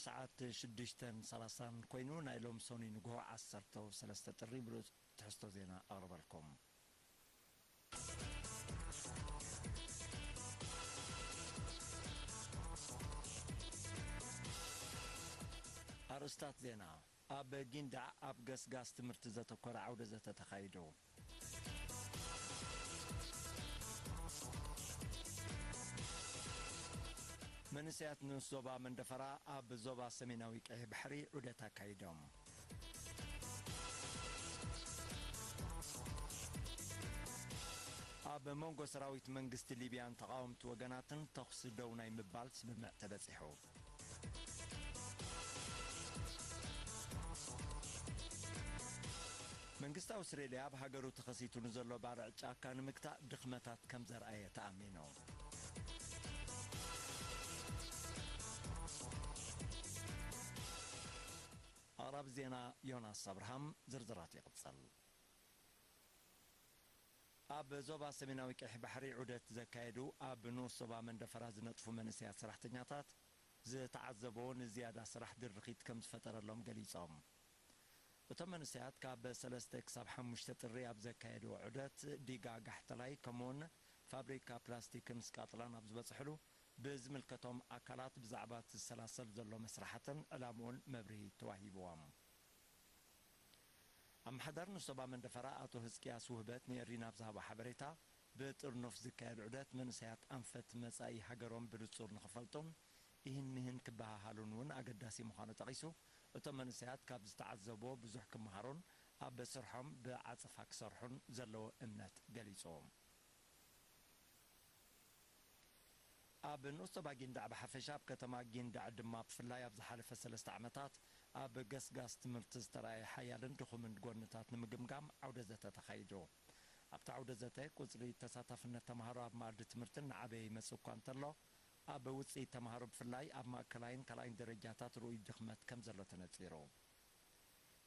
ሰዓት ሽዱሽተን ሰላሳን ኮይኑ፣ ናይ ሎም ሶኒ ንግሆ ዓሰርተ ሰለስተ ጥሪ ብሉጽ ትሕዝቶ ዜና ኣቕርበልኩም። ኣርእስታት ዜና። ኣብ ጊንዳዕ ኣብ ገስጋስ ትምህርቲ ዘተኮረ ዓውደ ዘተ ተኻይዱ። መንእሰያት ንኡስ ዞባ መንደፈራ ኣብ ዞባ ሰሜናዊ ቀይሕ ባሕሪ ዑደት ኣካይዶም። ኣብ መንጎ ሰራዊት መንግስቲ ሊብያን ተቓወምቲ ወገናትን ተኹሲ ደው ናይ ምባል ስምምዕ ተበጺሑ። መንግስቲ ኣውስትሬልያ ኣብ ሃገሩ ተኸሲቱ ንዘሎ ባርዕ ጫካ ንምግታእ ድኽመታት ከም ዘርኣየ ተኣሚኑ። ኣቕራቢ ዜና ዮናስ ኣብርሃም። ዝርዝራት ይቕጽል። ኣብ ዞባ ሰሜናዊ ቀይሕ ባሕሪ ዑደት ዘካየዱ ኣብ ንኡስ ዞባ መንደፈራ ዝነጥፉ መንእሰያት ሰራሕተኛታት ዝተዓዘብዎ ንዝያዳ ስራሕ ድርኺት ከም ዝፈጠረሎም ገሊጾም። እቶም መንእሰያት ካብ ሰለስተ ክሳብ ሓሙሽተ ጥሪ ኣብ ዘካየድዎ ዑደት ዲጋ ጋሕተላይ ከምኡውን ፋብሪካ ፕላስቲክን ስቃጥላን ኣብ ዝበጽሕሉ ብዝምልከቶም ኣካላት ብዛዕባ እቲ ዝሰላሰል ዘሎ መስራሓትን ዕላምኡን መብርሂ ተዋሂብዎም። ኣመሓዳሪ ንሶባ መንደፈራ ኣቶ ህዝቅያስ ውህበት ንኤሪና ኣብ ዝሃቦ ሓበሬታ፣ ብጥርኑፍ ዝካየድ ዑደት መንእሰያት ኣንፈት መጻኢ ሃገሮም ብንጹር ንኽፈልጡን ይህን ሚህን ክበሃሃሉን እውን ኣገዳሲ ምዃኑ ጠቒሱ፣ እቶም መንእሰያት ካብ ዝተዓዘብዎ ብዙሕ ክመሃሩን ኣብ ስርሖም ብዓጸፋ ክሰርሑን ዘለዎ እምነት ገሊጹ። ኣብ ንኡስ ዞባ ጊንዳዕ ብሓፈሻ፣ ኣብ ከተማ ጊንዳዕ ድማ ብፍላይ ኣብ ዝሓለፈ ሰለስተ ዓመታት ኣብ ገስጋስ ትምህርቲ ዝተራእየ ሓያልን ድኹምን ጎንታት ንምግምጋም ዓውደ ዘተ ተኻይዱ። ኣብቲ ዓውደ ዘተ፣ ቁጽሪ ተሳታፍነት ተምሃሮ ኣብ መኣዲ ትምህርቲ እናዓበየ ይመጽእ እኳ እንተሎ፣ ኣብ ውጽኢት ተምሃሮ ብፍላይ ኣብ ማእከላይን ካልኣይን ደረጃታት ርኡይ ድኽመት ከም ዘሎ ተነጺሩ።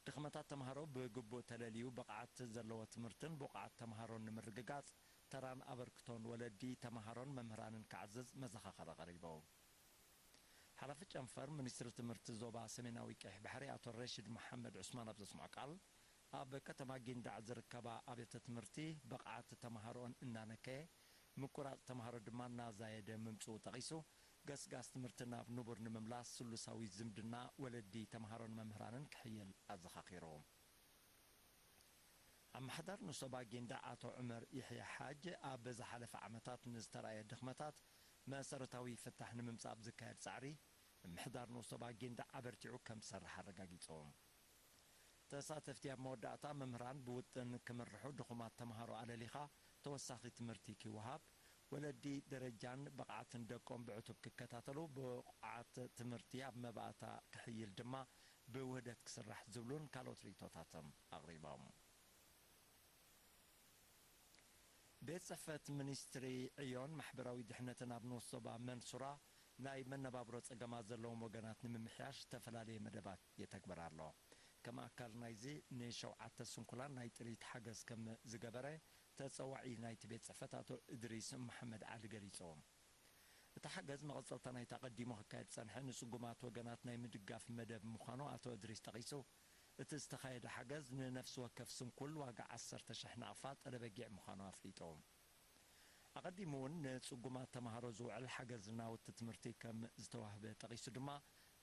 ድኽመታት ተምሃሮ ብግቡእ ተለልዩ ብቕዓት ዘለዎ ትምህርትን ብቑዓት ተምሃሮን ንምርግጋጽ ተራን ኣበርክቶን ወለዲ፣ ተምሃሮን መምህራንን ክዓዝዝ መዘኻኸሪ ቀሪቡ። ሓላፊ ጨንፈር ሚኒስትሪ ትምህርቲ ዞባ ሰሜናዊ ቀይሕ ባሕሪ ኣቶ ረሽድ መሓመድ ዑስማን ኣብ ዘስምዖ ቃል፣ ኣብ ከተማ ጊንዳዕ ዝርከባ ኣብያተ ትምህርቲ ብቕዓት ተምሃሮኦን እናነከየ ምቁራጽ ተምሃሮ ድማ እናዛየደ ምምጽኡ ጠቒሱ፣ ገስጋስ ትምህርቲ ናብ ንቡር ንምምላስ ስሉሳዊ ዝምድና ወለዲ፣ ተምሃሮን መምህራንን ክሕይል ኣዘኻኺሩ። ኣመሓዳሪ ንሶባ ጊንዳዕ ኣቶ ዑመር ይሕያ ሓጅ፣ ኣብ ዝሓለፈ ዓመታት ንዝተራእየ ድኽመታት መሰረታዊ ፍታሕ ንምምጻእ ኣብ ዝካየድ ጻዕሪ፣ ምምሕዳር ንሶባ ጊንዳዕ ኣበርቲዑ ከም ዝሰርሕ ኣረጋጊጹ። ተሳተፍቲ ኣብ መወዳእታ፣ መምህራን ብውጥን ክምርሑ፣ ድኹማት ተምሃሮ ኣለሊኻ ተወሳኺ ትምህርቲ ክወሃብ፣ ወለዲ ደረጃን ብቕዓትን ደቆም ብዕቱብ ክከታተሉ፣ ብቑዓት ትምህርቲ ኣብ መባእታ ክሕይል ድማ ብውህደት ክስራሕ ዝብሉን ካልኦት ርእይቶታቶም ኣቕሪቦም። ቤት ጽሕፈት ሚኒስትሪ ዕዮን ማሕበራዊ ድሕነትን ኣብ ንኡስ ዞባ መንሱራ ናይ መነባብሮ ጸገማት ዘለዎም ወገናት ንምምሕያሽ ዝተፈላለየ መደባት የተግብር ኣሎ። ከም ኣካል ናይዚ፣ ንሸውዓተ ስንኩላን ናይ ጥሪት ሓገዝ ከም ዝገበረ ተጸዋዒ ናይቲ ቤት ጽሕፈት ኣቶ እድሪስ መሓመድ ዓሊ ገሊጹ። እቲ ሓገዝ መቐጸልታ ናይቲ ኣቐዲሙ ክካየድ ዝጸንሐ ንጽጉማት ወገናት ናይ ምድጋፍ መደብ ምዃኑ ኣቶ እድሪስ ጠቒሱ፣ እቲ ዝተኻየደ ሓገዝ ንነፍሲ ወከፍ ስንኩል ዋጋ ዓሰርተ ሽሕ ናቕፋ ጠለበጊዕ ምዃኑ ኣፍሊጡ። ኣቐዲሙ እውን ንጽጉማት ተምሃሮ ዝውዕል ሓገዝ ናውቲ ትምህርቲ ከም ዝተዋህበ ጠቒሱ ድማ፣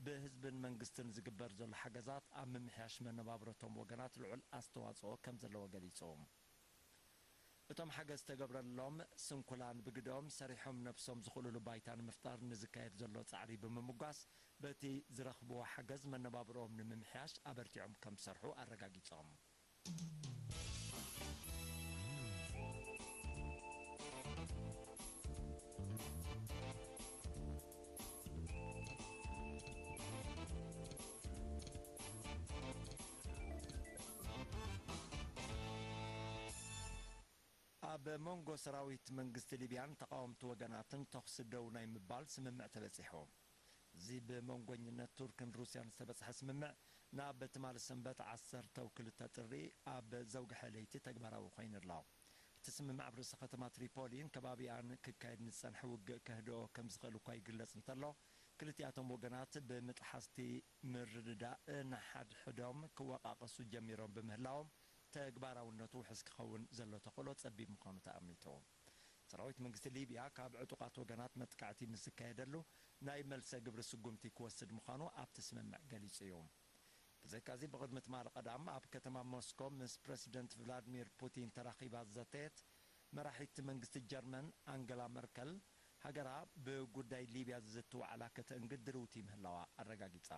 ብህዝብን መንግስትን ዝግበር ዘሎ ሓገዛት ኣብ ምምሕያሽ መነባብሮቶም ወገናት ልዑል ኣስተዋጽኦ ከም ዘለዎ ገሊጹ። እቶም ሓገዝ ዝተገብረሎም ስንኩላን ብግደኦም፣ ሰሪሖም ነብሶም ዝኽእሉሉ ባይታ ንምፍጣር ንዝካየድ ዘሎ ጻዕሪ ብምምጓስ፣ በቲ ዝረኽብዎ ሓገዝ መነባብሮኦም ንምምሕያሽ ኣበርቲዖም ከም ዝሰርሑ ኣረጋጊጾም። ኣብ መንጎ ሰራዊት መንግስቲ ሊብያን ተቓወምቲ ወገናትን ተኹሲ ደው ናይ ምባል ስምምዕ ተበጺሑ። እዚ ብመንጎኝነት ቱርክን ሩስያን ዝተበጽሐ ስምምዕ፣ ናብ ትማሊ ሰንበት ዓሰርተ ክልተ ጥሪ ኣብ ዘውግሐ ለይቲ ተግባራዊ ኮይኑ ኣሎ። እቲ ስምምዕ ኣብ ርእሰ ከተማ ትሪፖሊን ከባቢኣን ክካየድ ንዝጸንሐ ውግእ ከህድኦ ከም ዝኽእል እኳ ይግለጽ እንተሎ፣ ክልቲኣቶም ወገናት ብምጥሓስቲ ምርድዳእ ንሓድሕዶም ክወቃቀሱ ጀሚሮም ብምህላዎም፣ ተግባራውነቱ ውሕስ ክኸውን ዘሎ ተኽእሎ ጸቢብ ምዃኑ ተኣሚቱ። ሰራዊት መንግስቲ ሊብያ ካብ ዕጡቓት ወገናት መጥቃዕቲ ምስ ዝካየደሉ ናይ መልሰ ግብሪ ስጉምቲ ክወስድ ምዃኑ ኣብቲ ስምምዕ ገሊጹ እዩ። ብዘይካዚ፣ ብቕድሚ ትማሊ ቀዳም ኣብ ከተማ ሞስኮ ምስ ፕረሲደንት ቭላድሚር ፑቲን ተራኺባ ዝዘተየት መራሒት መንግስቲ ጀርመን ኣንገላ መርከል፣ ሃገራ ብጉዳይ ሊብያ ዝዝቲ ዋዕላ ከተእንግድ ድልውቲ ምህላዋ ኣረጋጊጻ።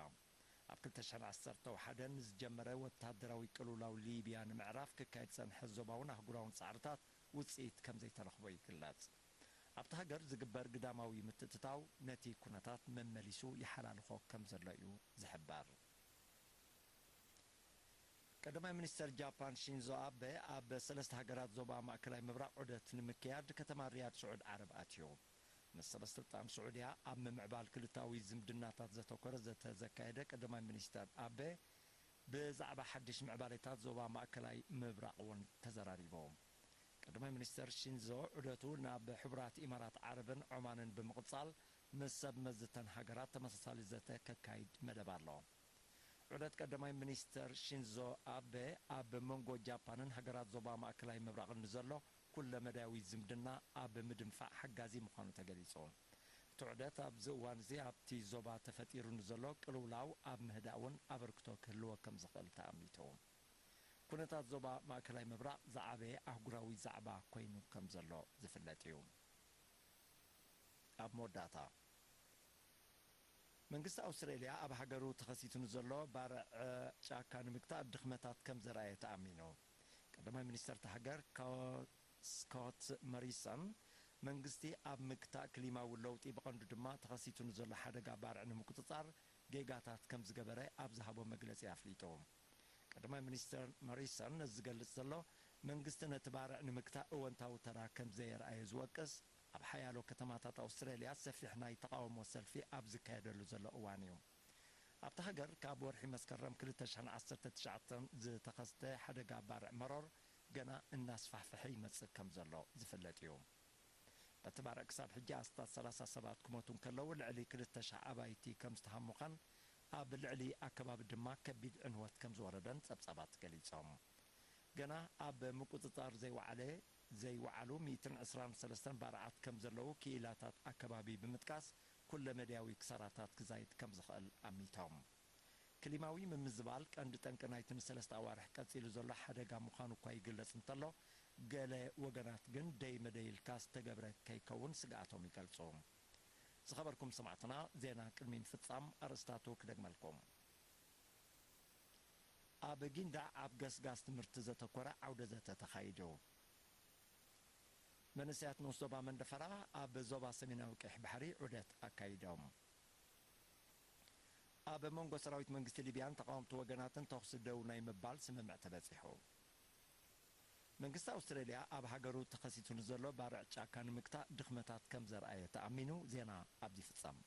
ኣብ ክልተ ሽሕን ዓሰርተ ሓደን ዝጀመረ ወተሃደራዊ ቅልውላው ሊብያ ንምዕራፍ ክካየድ ዝጸንሐ ዞባውን ኣህጉራውን ጻዕርታት ውጽኢት ከም ዘይተረኽቦ ይግለጽ። ኣብታ ሃገር ዝግበር ግዳማዊ ምትእትታው ነቲ ኩነታት መመሊሱ ይሓላልኾ ከም ዘሎ እዩ ዝሕበር። ቀዳማይ ሚኒስተር ጃፓን ሺንዞ ኣበ ኣብ ሰለስተ ሃገራት ዞባ ማእከላይ ምብራቕ ዑደት ንምክያድ ከተማ ሪያድ ስዑድ ዓረብ ኣትዩ። ምስ ሰበ ስልጣን ስዑድያ ኣብ ምምዕባል ክልታዊ ዝምድናታት ዘተኮረ ዘተ ዘካየደ ቀዳማይ ሚኒስተር ኣበ፣ ብዛዕባ ሓድሽ ምዕባሌታት ዞባ ማእከላይ ምብራቕ እውን ተዘራሪቡ። ቀዳማይ ሚኒስተር ሺንዞ ዑደቱ ናብ ሕቡራት ኢማራት ዓረብን ዖማንን ብምቕጻል፣ ምስ ሰብ መዚ እተን ሃገራት ተመሳሳሊ ዘተ ከካይድ መደብ ኣሎ። ዑደት ቀዳማይ ሚኒስተር ሺንዞ ኣበ ኣብ መንጎ ጃፓንን ሃገራት ዞባ ማእከላይ ምብራቕን ንዘሎ ኩለመዳያዊ ዝምድና ኣብ ምድንፋዕ ሓጋዚ ምዃኑ ተገሊጹ። እቲ ዑደት ኣብዚ እዋን እዚ ኣብቲ ዞባ ተፈጢሩ ንዘሎ ቅልውላው ኣብ ምህዳእ እውን ኣበርክቶ ክህልዎ ከም ዝኽእል ተኣሚቱ። ኩነታት ዞባ ማእከላይ ምብራቕ ዝዓበየ ኣህጉራዊ ዛዕባ ኮይኑ ከም ዘሎ ዝፍለጥ እዩ። ኣብ መወዳእታ፣ መንግስቲ ኣውስትራልያ ኣብ ሃገሩ ተኸሲቱ ንዘሎ ባርዕ ጫካ ንምግታእ ድኽመታት ከም ዘርኣየ ተኣሚኑ። ቀዳማይ ሚኒስተር እታ ሃገር ኮ-፣ ስኮት መሪሰን፣ መንግስቲ ኣብ ምግታእ ክሊማዊ ለውጢ፣ ብቐንዱ ድማ ተኸሲቱ ንዘሎ ሓደጋ ባርዕ ንምቁጽጻር ጌጋታት ከም ዝገበረ ኣብ ዝሃቦ መግለጺ ኣፍሊጡ። ቀዳማይ ሚኒስተር መሪሰን ነዚ ዝገልጽ ዘሎ፣ መንግስቲ ነቲ ባርዕ ንምግታእ እወንታዊ ተራ ከም ዘየርኣየ ዝወቅስ፣ ኣብ ሓያሎ ከተማታት ኣውስትራልያ ሰፊሕ ናይ ተቓውሞ ሰልፊ ኣብ ዝካየደሉ ዘሎ እዋን እዩ። ኣብታ ሃገር ካብ ወርሒ መስከረም ክልተ ሽሕን ዓሰርተ ትሽዓተን ዝተኸስተ ሓደጋ ባርዕ መሮር ገና እናስፋሕፈሐ ይመጽእ ከም ዘሎ ዝፍለጥ እዩ። በቲ ባርዕ ክሳብ ሕጂ ኣስታት ሰላሳ ሰባት ክሞቱ እንከለዉ፣ ልዕሊ ክልተ ሽሕ ኣባይቲ ከም ዝተሃሙኻን ኣብ ልዕሊ ኣከባቢ ድማ ከቢድ ዕንወት ከም ዝወረደን ጸብጻባት ገሊጾም። ገና ኣብ ምቁጽጻር ዘይወዓለ፣ ዘይወዓሉ ሚእትን ዕስራን ሰለስተን ባርዓት ከም ዘለዉ ክኢላታት ኣከባቢ ብምጥቃስ፣ ኩለመዳያዊ ክሳራታት ክዛይድ ከም ዝኽእል ኣሚቶም። ክሊማዊ ምምዝባል ቀንዲ ጠንቂ ናይቲ ንሰለስተ ኣዋርሕ ቀጺሉ ዘሎ ሓደጋ ምዃኑ እኳ ይግለጽ እንተሎ፣ ገለ ወገናት ግን ደይ መደይ ኢልካ ዝተገብረ ከይከውን ስግኣቶም ይገልጹ። ዝኸበርኩም ሰማዕትና፣ ዜና ቅድሚ ምፍጻም ኣርእስታቱ ክደግመልኩም። ኣብ ጊንዳዕ ኣብ ገስጋስ ትምህርቲ ዘተኮረ ዓውደ ዘተ ተኻይዱ። መንእሰያት ንኡስ ዞባ መንደፈራ ኣብ ዞባ ሰሜናዊ ቀይሕ ባሕሪ ዑደት ኣካይዶም። ኣብ መንጎ ሰራዊት መንግስቲ ሊብያን ተቓወምቲ ወገናትን ተኹሲ ደው ናይ ምባል ስምምዕ ተበጺሑ። መንግስቲ ኣውስትራልያ ኣብ ሃገሩ ተኸሲቱ ንዘሎ ባርዕ ጫካ ንምግታእ ድኽመታት ከም ዘርኣየ ተኣሚኑ። ዜና ኣብዚ ይፍጸም።